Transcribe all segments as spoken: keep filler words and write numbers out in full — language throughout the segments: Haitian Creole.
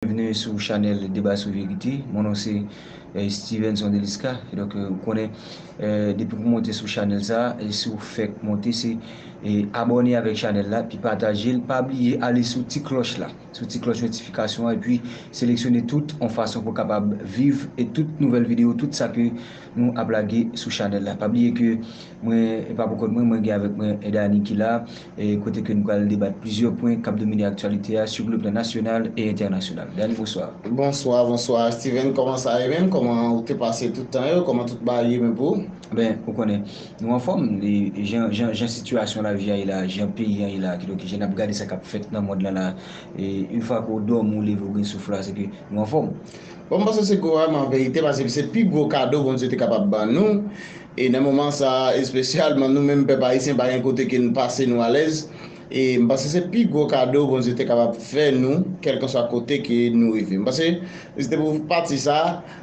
Byenveni sou chanèl Deba sou Verite. Mon non se eh, Stevenson Deliska. E donk, eh, ou konnen, eh, depi w monte sou chanèl sa, e si w fèk monte, se eh, abòne avèk chanèl la, pi pataje l. Pa bliye ale sou ti klòch la, sou ti klòch notifikasyon an, epi seleksyone tout yon fason pou w kapab viv e tout nouvèl videyo, tout sa ke nou ap lage sou chanèl la. Pa bliye ke mwen, e pa pou kont mwen, mwen gen avèk mwen Dany ki la, e kote ke nou pral debat plizyè pwen k ap domine aktyalite a sou le plan nasyonal e entènasyonal. Dany, bonswa. Bonswa, bonswa, Steven. Kòman sa ye menm? Kòman ou te pase tout tan yo? Kòman tout bagay ye menm pou ou? Ben, ou konnen, nou anfòm. E jan, jan, jan sitiyasyon lavi a ye la, jan peyi a ye la, kidonk jan n ap gade sa k ap fèt nan mond lan la, e yon fwa ke w dòmi, w leve, w gen souf la, se ke nou anfòm. Bon, m panse se gwo, an verite, paske se pi gwo kado Bondye te kapab ban nou. E nan moman sa, espesyalman nou menm pèp ayisyen, pa gen kote ke n pase nou alèz. E m panse se pi gwo kado Bondye te kapab fè nou, kèlkanswa kote ke nou rive. M panse, se te pou pati sa,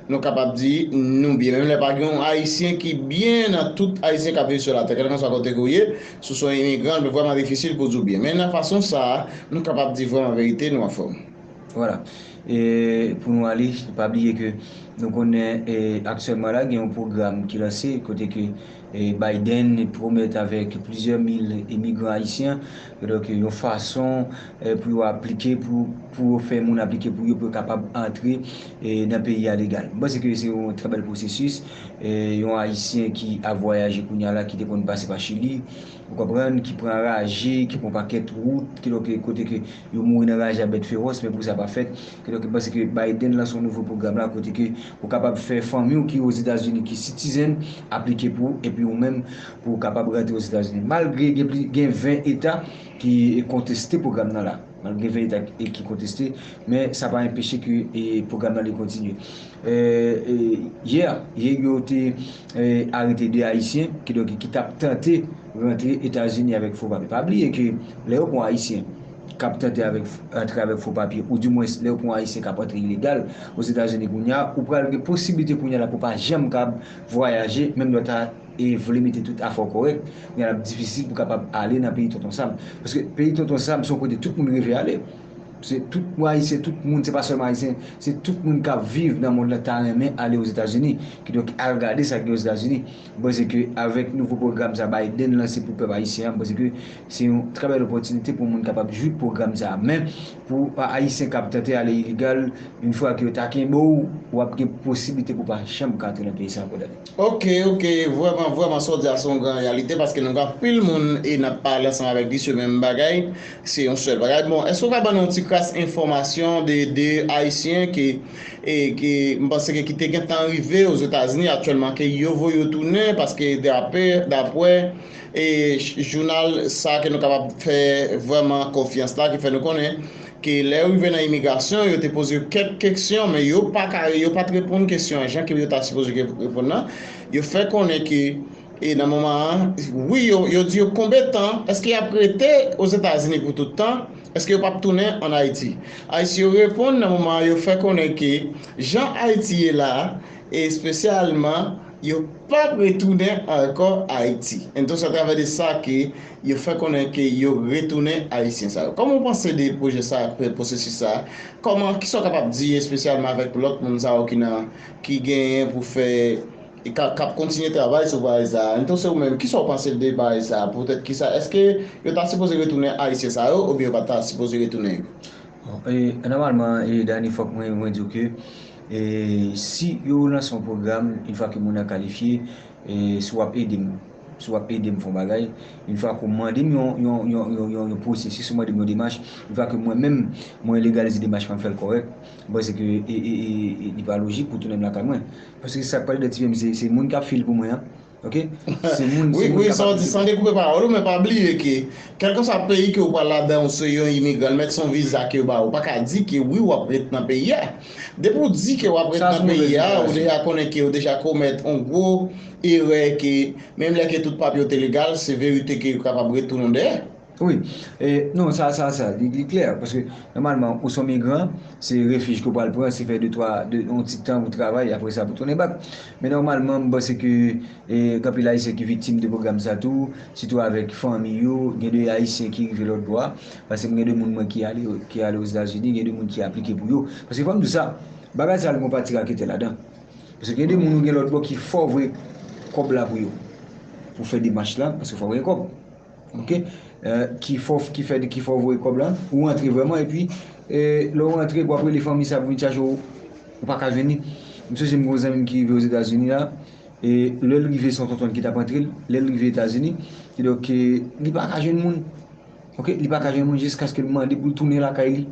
nou kapab di nou byen. Menm lè pa gen yon Ayisyen ki byen nan tout Ayisyen k ap viv sou latè, kèlkanswa kote ke w ye, si w se yon imigran, li vrèman difisil pou w di w byen. Men nan fason sa, nou kapab di vrèman verite, nou anfòm. Vwala. E pou nou ale, pa bliye ke nou konnen, e, aktyèlman la, gen yon pwogram ki lanse, kote ke, e, Biden pwomèt avèk plizyè mil imigran ayisyen, donk, yon fason, e, pou yo aplike, pou, pou yo fè moun aplike pou yo, pou yo kapab antre, e, nan peyi a legal. Mwen panse ke se yon trè bèl pwosesis. E, yon Ayisyen ki ap vwayaje kounye a la, ki te konn pase pa Chili, ou konprann, ki pran raje, ki pran pakèt wout, ki donk kote ke yo mouri nan raje a bèt fewòs, men pou sa pa fèt, kidonk m panse ke Biden lanse yon nouvo pwogram la, kote ke ou kapab fè fanmi w ki Ozetazini, ki citizen, aplike pou ou, epi ou menm, pou ou kapab rantre Ozetazini. Malgre gen pli, gen ven eta ki konteste pwogram nan la. Malgre ven eta ki konteste, men sa pa enpeche ke, e, pwogram nan li kontinye. E, e, yè, yè yo te, e, arete de Ayisyen, kidonk, ki t ap tante rantre Etazini avèk fo papye. Pa bliye ke lè yo pran Ayisyen k ap tante avèk, antre avèk fo papye, oudimwens lè yo pran Ayisyen k ap antre ilegal Ozetazini kounye a, ou pral gen posiblite kounye a la pou pa janm kab vwayaje, menm lè w ta, e, vle mete tout afè w kòrèk, kounye a l ap difisil pou kapab ale nan peyi Tonton Sam. Paske peyi Tonton Sam se yon kote tout moun reve ale. Se tout Ayisyen, tout moun, se pa sèlman Ayisyen, se tout moun k ap viv nan mond lan ta renmen ale Ozetazini. Kidonk, al gade sa k gen Ozetazini. M panse ke avèk nouvo pwogram sa Biden lanse pou pèp ayisyen an, m panse ke se yon trè bèl opòtinite pou moun kapab jwi pwogram sa. Men, pou Ayisyen k ap tante ale ilegal, yon fwa ke yo ta kenbe w, w ap gen posiblite pou pa janm ka antre nan peyi sa ankò, Dany. Ok, ok, vrèman, vrèman, sa w di a se yon gran reyalite, paske nou gen anpil moun e n ap pale ansanm avèk li sou menm bagay, se yon sèl bagay. Bon, èske w ka ban nou yon ti kras enfòmasyon de, de Ayisyen ki, e, ki, m panse ke ki te gentan rive Ozetazini aktyèlman, ke yo voye yo tounen, paske dapre, dapre, e, j-, jounal sa ke nou kapab fè vrèman konfyans la, ki fè nou konnen, ke lè yo rive nan imigrasyon, yo te poze yo kèk kesyon, men yo pa ka, yo pa t reponn kesyon an jan ke yo ta sipoze ke reponn nan. Yo fè konnen ke, e nan moman an, wi, yo, yo di yo konbyen tan, èske y ap rete Ozetazini pou tout tan? Èske yo p ap tounen ann Ayiti? Ayisyen yo reponn nan moman an, yo fè konnen ke jan Ayiti ye la a, espesyalman, yo p ap retounen ankò Ayiti. Entonces, atravè de sa ke yo fè konnen ke yo retounen Ayisyen sa yo. Kòman w panse de pwojè sa, pwosesis sa? Kòman, kisa w kapab di espesyalman avèk lòt moun sa yo ki nan, ki genyen pou fè, e ka, k ap kontinye travay sou bagay sa? Entonces, ou menm, kisa w panse de bagay sa? Poutèt kisa? Èske yo ta sipoze retounen Ayisyen sa yo, oubyen yo pa ta sipoze retounen yo? Bon, e, nòmalman, e, Dany, fòk mwen, mwen di w ke, e, si yo lanse yon pwogram, yon fwa ke moun nan kalifye, e, si w ap ede m, si w ap ede m fè yon bagay, yon fwa ke w mande m yon, yon, yon, yon, yon, yon pwosesis, ou mande m yon demach, yon fwa ke mwen menm, mwen legalize demach mwen, m fè l kòrèk, m panse ke, e, e, e, e, li pa lojik pou tounen m lakay mwen. Paske sa k pral de ti menm, se, se moun k ap fè l pou mwen an. Ok? Se moun, se wi, moun wi, k ap sa w di, aplike. San dekoupe pawòl ou, men pa bliye ke, kèlkanswa peyi ke w pral ladan, ou se yon imigran, mèt se yon viza ke yo ba ou. Ou pa ka di ke wi, w ap ret nan peyi a. Depi w di ke w ap ret nan peyi a, ou deja konnen ke ou deja komèt yon gwo erè ke, menm lè ke tout papye w te legal, se verite ke yo kapab retounen w dèyè. Wi, e, non, sa, sa, sa, li, li klè, paske nòmalman, ou se yon migran, se refij ke w pral pran, se fè de, twa, de, yon ti tan pou travay, apre sa, pou tounen bak. Men nòmalman, m panse ke, e, gen anpil Ayisyen ki viktim de pwogram sa tou, sitou avèk fanmi yo, gen de Ayisyen ki rive lòt bò a, paske m gen de moun mwen ki ale, ki ale Ozetazini, gen de moun ki aplike pou yo. Paske fò m di w sa, bagay sa a, li gen yon pati raketè ladan. Paske gen de moun ou gen lòt bò ki fè w voye kòb la pou yo. Pou fè demach la, paske fò w gen kòb. Ok? Eh, ki fè w, ki fè, ki fè w voye kòb la, ou antre vrèman, epi, eh, lè w antre, pou w ap rele fanmi sa pou vin chache w, ou pa ka jwenn li. M sonje m gen yon zanmi m ki rive Ozetazini la, e lè l rive, se yon tonton ki t ap antre l, lè l rive Etazini, kidonk, eh, li pa ka jwenn moun. Ok, li pa ka jwenn moun jiskaske l mande pou l tounen lakay li.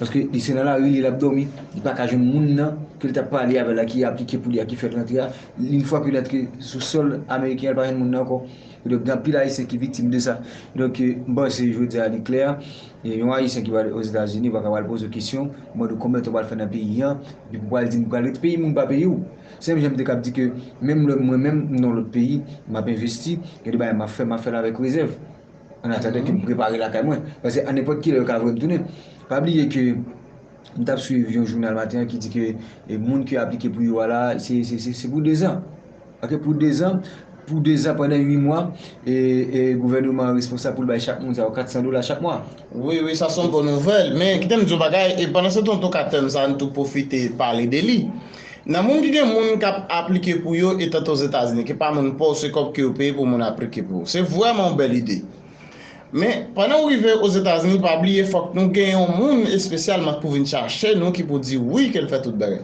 Paske li se nan lari li l ap dòmi. Li pa ka jwenn moun nan ke l t ap pale avè l la, ki aplike pou li a, ki fè l rantre a. Yon fwa ke l antre sou sòl ameriken an, li pa jwenn moun nan ankò. Donk, gen anpil Ayisyen ki viktim de sa. Donk, eh, m panse jodi a li klè. Eh, yon Ayisyen ki pral Ozetazini, ou pa ka pral poze w kesyon, mande w konbyen tan w pral fè nan peyi an, epi pou pral di m pral rete peyi m, ou pa peyi w. Se menm jan m te kab di ke menm lè mwen menm m nan lòt peyi, m ap envesti, gen de bagay m ap fè, m ap fè l avèk rezèv. An atandan ke m prepare lakay mwen. Paske a nenpòt ki lè yo ka voye m tounen. Pa bliye ke m t ap swiv yon jounal maten an ki di ke, e, moun ki aplike pou yo a la, se, se, se, se pou dezan. Ok, pou dezan, pou dezan pandan uit mwa, e, e gouvènman an responsab pou l bay chak moun sa yo kat san dola chak mwa. Wi, wi, sa se yon bon nouvèl. Men, kite m di w bagay, e pandan se tan tou ka tèm sa, n tou pwofite pale de li. Nan moun ki gen moun k ap aplike pou yo, etan Ozetazini, ki pa moun pa w, se kòb ke yo peye pou moun aplike pou ou. Se vrèman yon bèl ide. Men, pandan w rive Ozetazini, pa bliye, fòk nou gen yon moun espesyalman pou vin chache nou, ki pou di wi ke l fè tout bagay.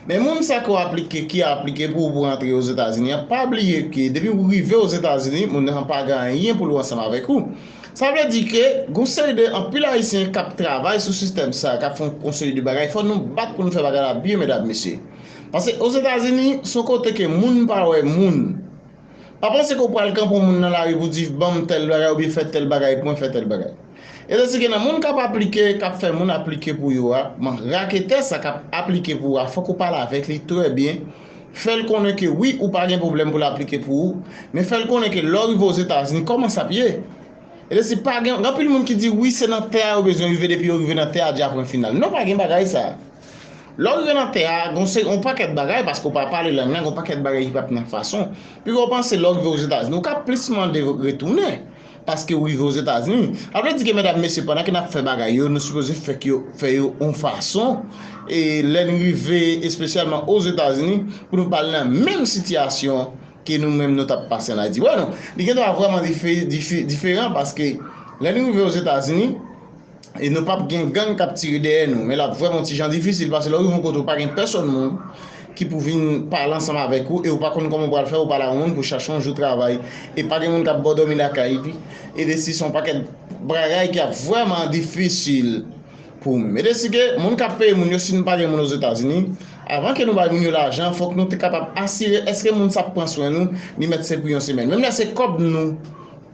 Men moun sa ke w aplike, ki aplike pou ou pou rantre Ozetazini an, pa bliye ke depi w rive Ozetazini, moun nan pa gen anyen pou l wè ansanm avèk ou. Sa vle di ke gon seri de anpil Ayisyen k ap travay sou sistèm sa, k ap fè yon, yon seri de bagay, fò nou bat pou nou fè bagay la byen, medam, mesye. Paske Ozetazini, se yon kote ke moun pa wè moun. Pa panse ke w pral kanpe yon moun nan lari pou di, "Ban m tèl bagay," oubyen, "Fè tèl bagay pou mwen, fè tèl bagay." E se ke nan moun k ap aplike, k ap fè moun aplike pou yo a, man, raketè sa k ap aplike pou ou a, fòk ou pale avèk li trè byen. Fè l konnen ke wi, ou pa gen pwoblèm pou l aplike pou ou, men fè l konnen ke lè w rive Ozetazini, kòman sa ap ye? E si pa gen, gen anpil moun ki di, "Wi, se nan tè a yo bezwen rive, depi yo rive nan tè a, dja pwen final." Non, pa gen bagay sa. Lè w rive nan tè a, gon se yon pakèt bagay, paske w pa pale lang nan, gon pakèt bagay ki p ap nan fason. Piko w panse lè w rive Ozetazini, ou ka plis mande retounen, paske w rive Ozetazini. Sa vle di ke, medam, mesye, pandan ke n ap fè bagay yo, nou sipoze fè k yo, fè yo yon fason, e lè n rive espesyalman Ozetazini, pou nou pa al nan menm sitiyasyon ke nou menm nou t ap pase ann Ayiti. Wè non, li gen dwa vrèman dife-, dife-, diferan, paske lè nou rive Ozetazini, e nou p ap gen gang k ap tire dèyè nou. Men l ap vrèman yon ti jan difisil, paske lè w rive yon kote, ou pa gen pèsòn moun ki pou vin pale ansanm avèk ou, e ou pa konn kòman w pral fè, ou pale a yon moun pou chache yon jou travay, e pa gen moun k ap ba w dòmi lakay li, e de si se yon pakèt bagay ki ap vrèman difisil pou ou menm. E de si ke moun k ap peye moun yo, si nou pa gen moun Ozetazini, avan ke nou bay moun yo lajan, fòk nou te kapab asire èske moun sa ap pran swen nou, li mèt se pou yon semèn. Menm lè se kòb nou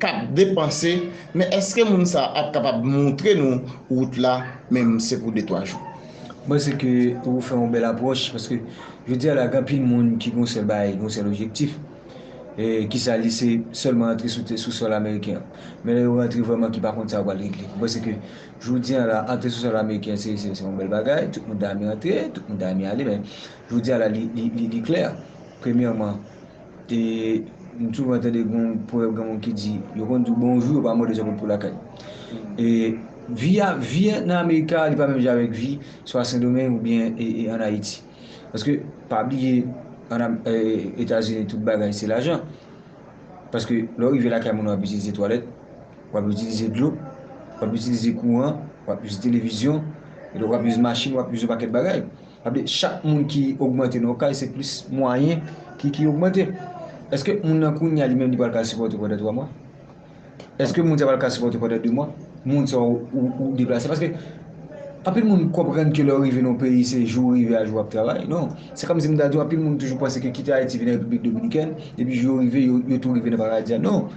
k ap depanse, men èske moun sa ap kapab montre nou wout la, menm se pou de twa jou? Mwen se ke ou fè yon bèl apwòch, paske jodi a la, gen anpil moun ki gen yon sèl bagay, gen yon sèl objektif. E, kisa li se sèlman antre sou, sou sòl ameriken an. Men lè yo rantre vrèman ki pa konn sa yo pral regle. Mwen se ke jodi a la, antre sou sòl ameriken an, se, se, se yon bèl bagay, tout moun ta renmen antre, tout moun ta renmen ale, men jodi a la, li, li, li, li klè. Premyèman, e, m souvan tande gon pwovèb, gen moun ki di, yo konn di w bonjou, yo pa mande jan pou lakay. E, vi a, vi nan Amerik la, li pa menm jan avèk vi swa Sendomeng oubyen, e, e, ann Ayiti. Paske, pa bliye, ann Am-, e, Etazini, tout bagay se lajan. Paske, lè w rive lakay moun, w ap itilize twalèt, w ap itilize dlo, w ap itilize kouran, w ap itilize televizyon, e w ap itilize machin, w ap itilize yon pakèt bagay. Sa vle di, chak moun ki ogmante nan yon kay, se plis mwayen ki, ki ogmante. Èske moun nan kounye a li menm li pral ka sipòte w pandan twa mwa? Èske moun sa pral ka sipòte w pandan de mwa? Moun sa ou, ou, ou deplase. Paske anpil moun konprann ke lè w rive nan yon peyi, se jou w rive a jou w ap travay. Non. Se kòmsi m ta di w, anpil moun toujou panse ke kite Ayiti vin nan Repiblik Dominikèn, epi jou yo rive, yo, yo tou rive nan paradi a. Non.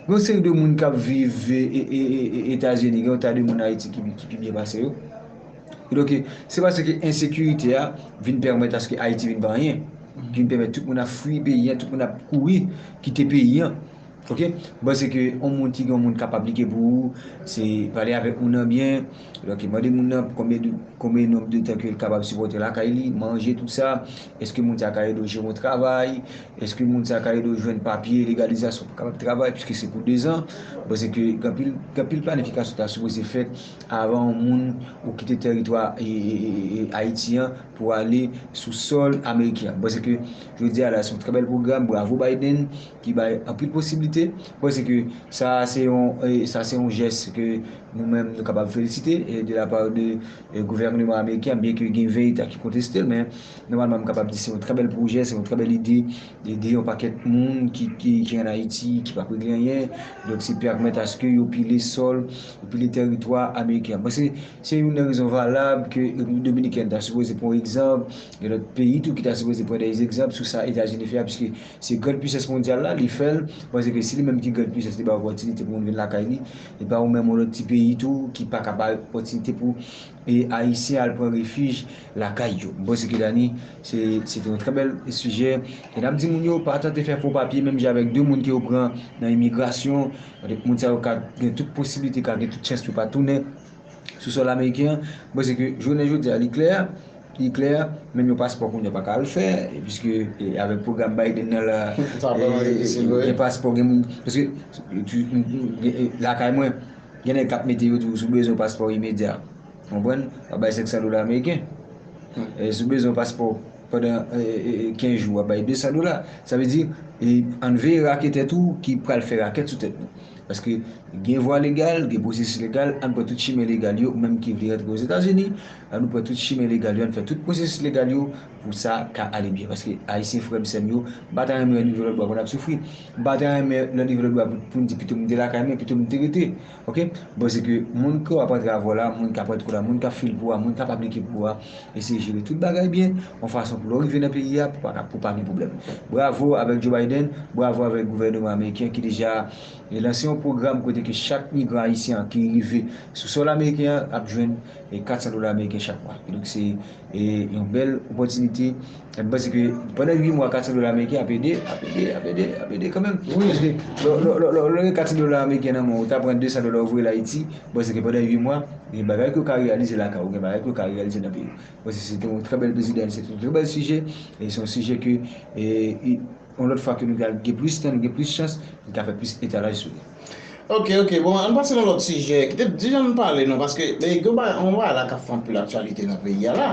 Gen yon seri de moun k ap viv e, e, e, e, e, Etazini, gen yon ta de moun Ayiti ki, ki pi byen pase yo. Kidonk, se paske ensekirite a vin pèmèt aske Ayiti vin pa anyen. Ki vin pèmèt tout moun ap fui peyi an, tout moun ap kouri kite peyi an. Ok? M panse ke yon moun ki gen yon moun k ap aplike pou ou, se pale avèk moun nan byen, donk mande moun nan konbyen de, konbyen nonb de tan ke l kapab sipòte lakay li, manje, tout sa. Èske moun sa ka ede w jere yon travay? Èske moun sa ka ede w jwenn papye legalizasyon pou w kapab travay, piske se pou dezan? M panse ke gen anpil, gen anpil planifikasyon ta sipoze fèt avan yon moun ou kite tèritwa e, e, e, e, Ayiti an pou ale sou sòl ameriken an. M panse ke jodi a la, se yon trè bèl pwogram. Bravo Biden, ki bay anpil posiblite. M panse ke sa se yon, e, sa se yon jès ke nou menm nou kapab felisite, e, de la part de, e, gouvènman ameriken an, byen ke gen ven eta ki konteste l, men nòmalman m kapab di se yon trè bèl pwojè, se yon trè bèl ide, ede yon pakèt moun ki, ki, ki ann Ayiti, ki p ap regle anyen. Donk se pèmèt aske yo pile sòl, yo pile tèritwa ameriken an. Bon, se, se youn nan rezon valab ke Repiblik Dominikèn ta sipoze pran egzanp, gen lòt peyi tou ki ta sipoze pran de egzanp sou sa Etazini fè a, piske se grann pisans mondyal la, li fè l. M panse ke si li menm ki grann pisans li ba opòtinite pou moun vin lakay li, e pa ou menm yon lòt ti peyi tou ki pa ka bay opòtinite pou, e, Ayisyen al pran refij lakay yo. M panse ke Dani, se, se te yon trè bèl sijè. E n ap di moun yo, pa tante fè fo papye, menm jan avèk de moun ke yo pran nan imigrasyon. Donk moun sa yo ka gen tout posiblite, ka gen tout chans pou yo pa tounen sou sòl ameriken an. M panse ke jounen jodi a, li klè, li klè, menm yon paspò kounye a pa ka al fè, e piske, e, avèk pwogram Biden nan la, sa vrèman e, difisil, wi, gen paspò, gen moun, paske, e, lakay mwen, gen nèg k ap mete yo tou, si w bezwen yon paspò imedya, konprann, w ap bay senk san dola ameriken. E, si w bezwen yon paspò pandan, e, e, e, kenz jou, w ap bay de san dola. Sa vle di, e, ann veye raketè tou ki pral fè rakèt sou tèt nou. Paske gen vwa legal, gen pwosesis legal, ann pran tout chimen legal yo, ou menm ki vle rantre Ozetazini, ann nou pran tout chimen legal yo, ann fè tout pwosesis legal yo pou sa ka ale byen. Paske Ayisyen frè m, sè m yo, m pa ta renmen wè nivo lòt bò a pou n ap soufri. M pa ta renmen lòt nivo lòt bò a pou, pou n di pito m te lakay mwen, pito m te rete. Ok? M panse ke moun k ap antre avè w la, moun k ap antre w la, moun k ap fil pou w a, moun k ap aplike pou w a, eseye jere tout bagay byen, yon fason pou lè w rive nan peyi a, pou pa, pou pa gen pwoblèm. Bravo avèk Joe Biden, bravo avèk gouvènman ameriken ki deja, e, lanse yon pwogram kote ke chak migran ayisyen an ki rive sou sòl ameriken an ap jwenn, e, kat san dola ameriken chak mwa. E donk se, e, yon bèl opòtinite. E m panse ke pandan uit mwa, kat san dola ameriken ap ede, ap ede, ap ede, ap ede kanmenm. Wi. Paske lè, lè, lè, lè, lè w gen kat san dola ameriken nan men w, ou ta pran de san dola ou voye l Ayiti, m panse ke pandan uit mwa, gen bagay ke w ka reyalize lakay ou, gen bagay ke w ka reyalize nan peyi w. Bon, se, se te yon trè bèl prezidan, se te yon trè bèl sijè, e se yon sijè ke, e, e, yon lòt fwa ke nou ka gen plis tan, nou gen plis chans, nou ka fè plis etalaj sou li. Ok, ok. Bon, ann pase nan lòt sijè. Kite, di jan n pale, non, paske, e, gen yon ba-, yon bagay la k ap fè anpil aktyalite nan peyi a la.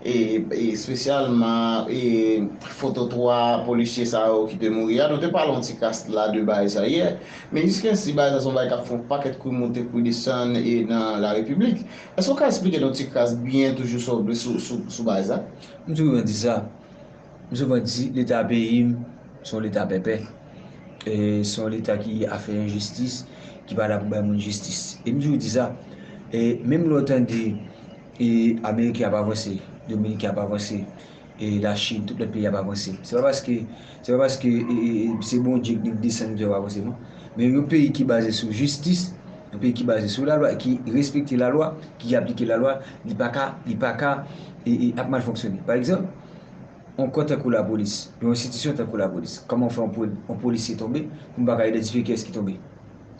E, e, espesyalman, e, foto twa polisye sa yo ki te mouri a. Nou te pale yon ti kras la de bagay sa yè. Men jiskensi bagay sa se yon bagay k ap fè yon pakèt kwi monte kwi desann, e, nan la repiblik. Èske w ka eksplike nou ti kras byen toujou sou, sou, sou, sou bagay sa? M toujou di sa. M souvan di, Leta peyi m, se yon Leta pèpè. E se yon Leta ki afè enjistis, ki pa la pou bay moun jistis. E m toujou di sa. E menm lè w tande, e, Ameriken ap avanse, Dominiken ap avanse, e Lachin, tout lòt peyi ap avanse. Se pa paske, se pa paske, e, e, e, se Bondye ki desann yo ap avanse, non. Men yon peyi ki baze sou jistis, yon peyi ki baze sou lalwa, ki respekte lalwa, ki aplike lalwa, li pa ka, li pa ka, e, e, ap mal fonksyone. Pa egzanp, yon kò tankou lapolis, yon enstitisyon tankou lapolis, kòman w fè yon pol-, yon polisye tonbe, pou m pa ka idantifye kiyès ki tonbe?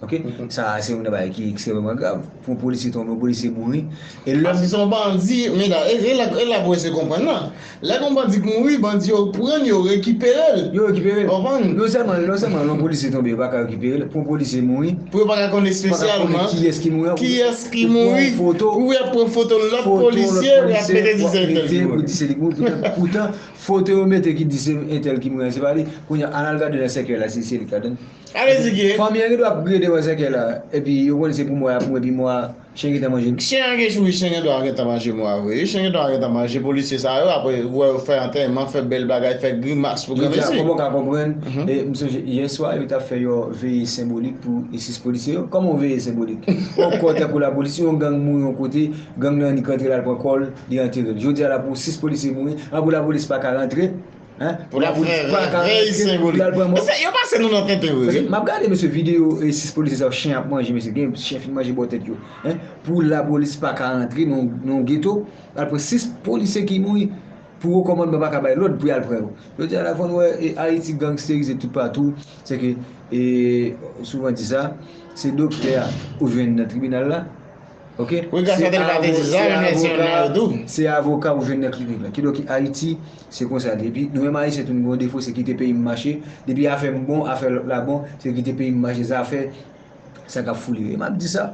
Ok? Sa a, se youn nan bagay ki ekstrèmeman grav. Pou yon polisye tonbe, yon polisye mouri. E lè... Paske se yon bandi, men la, e, e la, e la pou eseye konprann nan. Lè gen yon bandi k mouri, bandi yo pran l, yo rekipere l. Yo rekipere l. Konprann? Non sèlman, non sèlman yon polisye tonbe, yo pa ka rekipere l. Pou yon polisye mouri, pou yo pa ka konnen espesyalman kiyès ki mouri, kiyès ki mouri. Pou y ap pran foto lòt polisye, pou y ap mete di se entèl ki mouri. Pou di se li ki mouri. Poutan, poutan, foto yo mete ki di se entèl ki mouri an, se pa li. Kounye a, al gade nan sèkèy la, si se li k ladan l. Ale di gen. Fanmi an gen dwa ap gade devan sèkèy la, epi yo konnen se pou mò a, pou epi mò a, chen gentan manje l. Chen an gen, wi, chen gen dwa gentan manje mò a vre. Chen gen dwa gentan manje polisye sa yo, apre ou wè yo fè antèman, fè bèl bagay, fè grimas pou granmesi. Jodi a, kòman w ka konprann, e, m sonje yè swa, yo t ap fè yon veye senbolik pou, e, sis polisye yo. Kòman yon veye senbolik? Yon kò tankou lapolis, yon gang mouri yon kote, gang nan annik rantre la, l pran kò l, li antere l. Jodi a la pou sis polisye mouri, an pou lapolis pa ka rantre, Hein? Pou l ap fè revèy senbolik. Mesye, yo pase nou nan tenten vre, wi. M ap gade, mesye, videyo, e, sis polisye sa yo, chen ap manje, mesye, gen chen fin manje bò tèt yo. Hein? Pou lapolis pa ka rantre nan, nan yon geto, al pran sis polisye ki mouri. Pou wo kòmandman pa ka bay lòd pou y al pran yo. Jodi a la, fò n wè, e, Ayiti gangsterize toupatou. Se ke, e, souvan di sa, se doktè a ou jwenn nan tribinal la. Oke? Wi, Gaspard Delva te di sa, menm lè se yon nan yo tou. Se avoka ou jwenn nan klinik la. Kidonk, Ayiti, se konsa. Depi, nou menm Ayisyen tou, nou gen yon defo, se kite peyi m mache. Depi afè m bon, afè lòt la bon, se kite peyi m mache. Zafè sa k ap foule yo. E m ap di sa,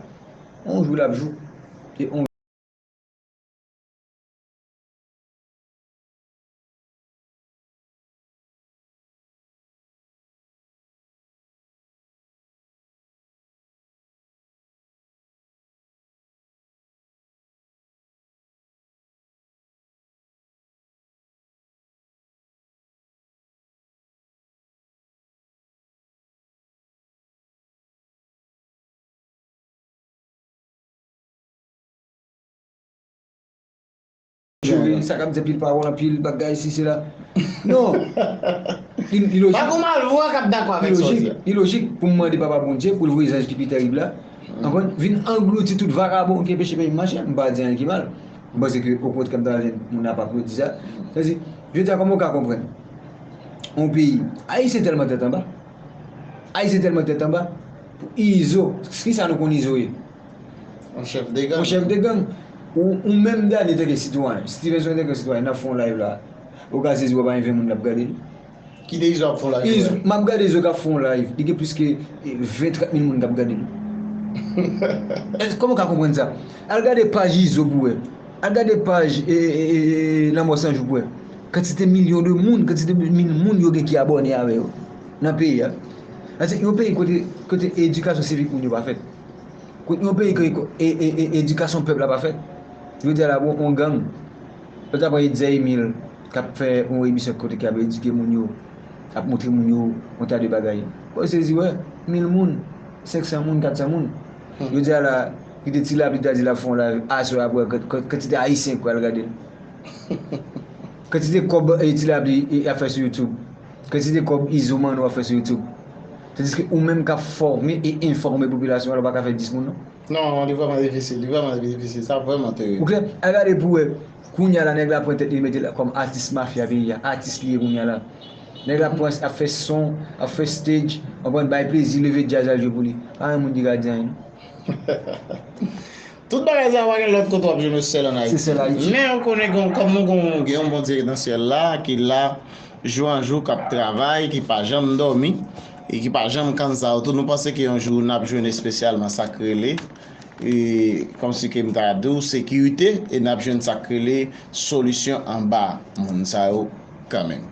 yon jou l ap jou. E yon Cheve, sa k ap di anpil pawòl, anpil bagay, si, sela. Non. Li, li lojik. Pa gon malvwa k ap dakò avèk sa w di a. Li lojik pou m mande Papa Bondye pou l voye zanj ki pi tèrib la. Konprann? Vin anglouti tout vakabon ki anpeche peyi m mache. M pa di anyen ki mal. M panse ke, okontrè, m ta jwenn moun ap aplodi sa. Sa di, jodi a, kòman w ka konprann yon peyi, Ayisyen tèlman tèt anba. Ayisyen tèlman tèt anba. Pou Izo, kisa nou konn Izo ye? Yon chèf de gang. Yon chèf de gang. Ou, ou menm Dany antanke sitwayen, Stevenson antanke sitwayen, n ap fè yon live la. Ou ka sezi wè pa gen ven moun k ap gade li. Kite Izo ap fè yon live. Izo, m ap gade Izo k ap fè yon live. Li gen plis ke, e, ven, trant mil moun k ap gade li. Èske, kòman w ka konprann sa? Al gade paj Izo pou wè. Al gade paj, e, e, e, e, Lanmò San Jou pou wè. Kantite milyon de moun, kantite mil moun yo gen ki abòne avè yo nan peyi a. Sa se yon peyi kote, kote edikasyon sivik moun yo pa fèt. Kote yon peyi ke e, e, e, edikasyon pèp la pa fèt. Jodi a la, bon, yon gang. Lòt apre Etzer Emile k ap fè yon emisyon kote k ap edike moun yo, ap montre moun yo yon ta de bagay. Bon, sezi wè, mil moun, senk san moun, kat san moun. Jodi a la, kite Ti Lapli ta di l ap fè yon live, aswè apre, kan-, kan-, kantite Ayisyen k pral gade l. Kantite kòb, e, Ti Lapli, e, ap fè sou YouTube. Kantite kòb Izo Manno ap fè sou YouTube. Tandiske ou menm k ap fòme e enfòme popilasyon an, ou pa ka fè dis moun, non. Non, li vrèman difisil, li vrèman difisil, sa vrèman terib. Ou klè? Al gade pou wè, kounye a la, nèg la pran tèt li, li mete l kòm atis mafya peyi a, atis li ye kounye a la. Nèg la pran, ap fè son, ap fè stage, konprann, bay plezi, leve djaz al jwe pou li. Pa gen moun ki ka di anyen, non. Tout bagay sa yo pa gen lòt kote w ap jwenn yo, sèl ann Ayiti. Se sèl Ayiti. Men ou konnen, gen, kòm nou gen yon, gen yon Bondye nan syèl la, ki la, jou an jou, k ap travay, ki pa janm dòmi, e ki pa janm kansa yo tou, nou panse ke yon jou n ap jwenn espesyalman sa k rele, e, kòmsi ke m ta di w, sekirite, e n ap jwenn sa k rele solisyon anba moun sa yo kanmenm.